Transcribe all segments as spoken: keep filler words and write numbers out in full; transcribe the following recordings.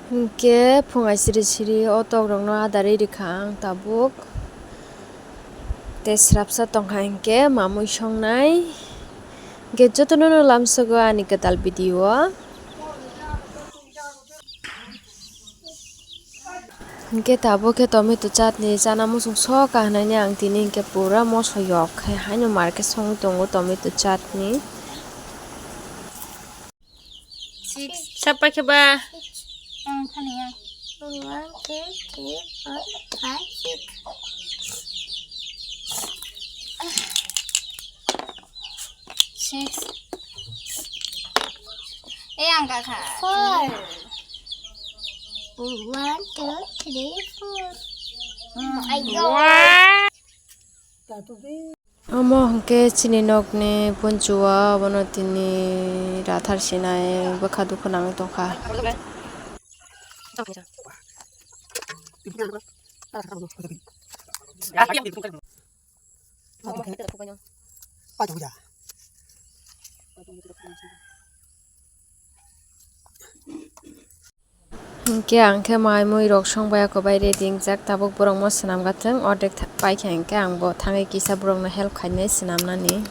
Hinkhe phung aisiri siri o tok rokno adari rikha ang tabuk. Tei srapsa tongkha hinkhe mamui songnai. Hinkhe jotono no lamsogo ani kwtal video o. Hinkhe tabuk khe tomato chutney chana muchung sok ka hinani ang tini hinkhe pura moso yok khe haino mar khe songwi tongo tomato chutney. Six. Sapa khe ba? Ang thani ya. One, two, three, four, five, six. Six. Eh, ang ka kha. Four. One, two, three, four. Hmm, I go. Wow. Omo hwnkhe chini nokni punchua, obono tini rathar sinai bwkha dukhu nangwi tongkha. Hinkhe ang khe mai mui rok song bai ako bai ready wngjak, tabuk borok mo swnam gathwng, ordek tha-, paikha hinkhe ang bo thangwi kisa borok no help khainai swnam nani.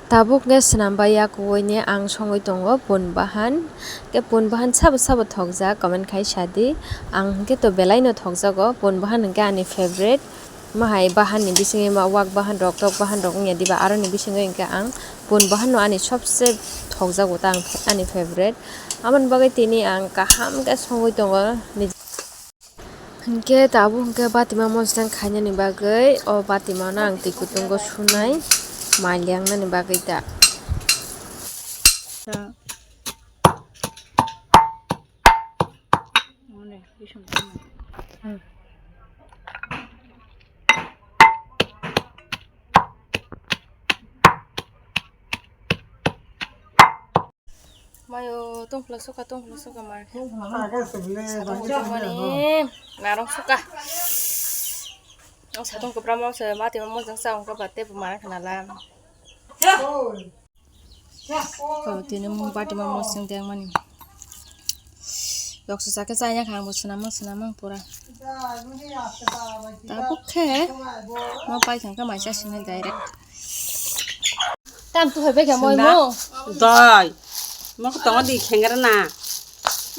Tabuk khe swnam bai yakuwini ang songwi tongo pun bahan. Khe pun bahan sabo sabo thokjak comment khai sadi. Ang hwnkhe to belai no thokjago, pun bahan hwnkhe ani favorite. Mahai bahan ni bisingo ma wak bahan rok, tok bahan rok wngya diba, aroni bisingo hwnkhe ang pun bahan no ani sobse thokjago ta ang ani favorite. Aboni bagwi tini ang kaham khe songwi tongo. Hinkhe tabuk hinkhe batima mosdeng khainani bagwi o batimano ang twi kutungo sunai mai liangnani bagwi ta. Mayo tongphla soka, tongphla soka mar. Satung kwbangmani narong soka. Ang satung kwbangma se mati mamo jang sa ongka bate bo mara khanala. Ko tini mung party mamo sing teng mani. Yok sa ke saya khang bo senamang senamang pura. Tabuk khe mo pai khang ka mai sa sini direct. Tam tu hebe khe moi mo. Doi. Mo ko tongo di khengra na.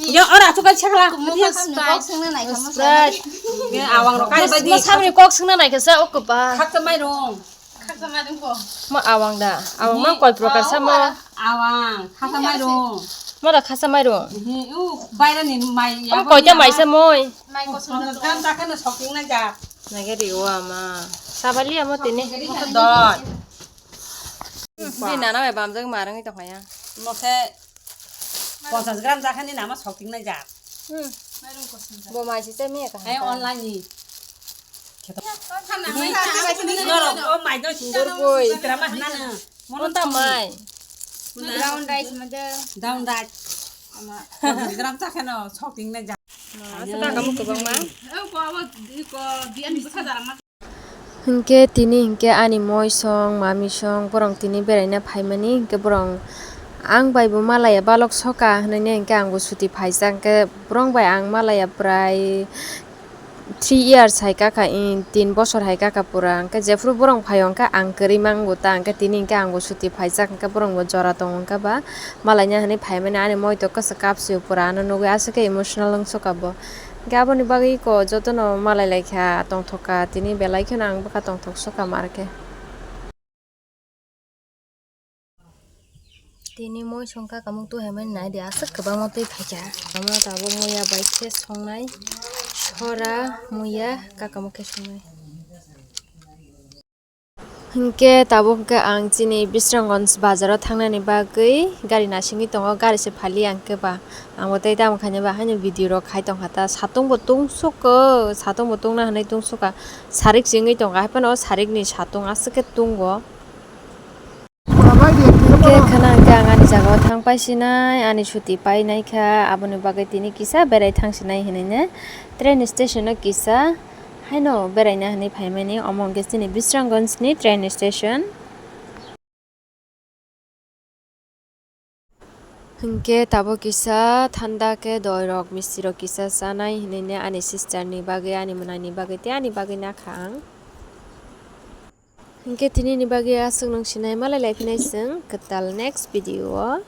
Yo ora chu ka chakla. Mo ko Sprite sengna nai kha mo. Sprite. Ni awang ro kai bai di. Mo samni kok sengna nai kha sa ok ba. Khak ta mai rong. Khak ta mai rong ko. Mo awang da. Awang ma koi prokar sa mo. Awang khak ta mai rong. Mo da khasa mai rong. Hi u baira ni mai ya. Mo koi ta mai sa moi. Mai ko sengna. Kam ta khana shopping na ja. Nage ri o ama. Sabali amo tini. Doi. Di nana bai bamjak marangwi tongkha ya. Mo khe ponchas gram jakhani nama sokting nai jak. Hmm. Bo mai si chami ka. Hai online ni. Norok o mai do sing. Dorgoi. Sitra ma hana na. Mono ta mai. Brown rice ma de. Brown rice. Ama ponchas gram jakhano sokting nai jak. Asa ka kamu kebang ma. Ko abo di ko bian bisa dalam. Hinkhe tini hinkhe ani moisong, mamisong, borong tini beraina phaimani, hinkhe borong ang bai bo malaya balok soka hinui hinkhe ang bo suti phaijak, hinkhe borong bai ang malaya prai three years hai kakha, in tin bosor hai kakha pura, hinkhe jephuru borong phaio hinkhe ang kwrwi mango ta, hinkhe tini hinkhe ang bo suti phaijak, hinkhe borong bo jora tongo hinkhe ba malaina hinui phaimani, ani moitok khe se kapsio pura, ano nugui aswk khe emotional wngsoka bo. Hinkhe aboni bagwi iko jotono malai lai kha, tongthok kha, tini belai kheno ang bwkha tongthok sokha mar khe. Tini moi songkha kamuk tu hai mani nai di aswk kwbangma twi phaikha. Omo tabuk muya bai khe songnai, sora muya kakamuk khe songnai. Hinkhe tabuk hinkhe ang chini Bisramganj bazaro thangnani bagwi gari nasingwi tongo, gari se phali ang khe ba. Ang bo tei tamo khaina ba haino video rok khai tongkha ta, satung bo tungsukgo, satung bo tungna hinwi tungsukha, sarik chingwi tongkha, haiphano o sarikni satung aswk khe tungo. Hinkhe khana hinkhe ang ani jagao thang paisinai, ani suti painaikha, aboni bagwi tini kisa berai thangsinai hinwi ne train station o kisa haino beraina hinwi phaimani, omo hinkhe chini Bisramganj ni train station. Hinkhe tabuk kisa thanda khe doi rok misti rok kisa chanai hinwi ne ani sister ni bagwi, ani mwnai ni bagwi tei ani bagwi nakha ang. Hinkhe tini ni bagwi aswk nung sinai, malai lai phinai chwng kwtal next video o.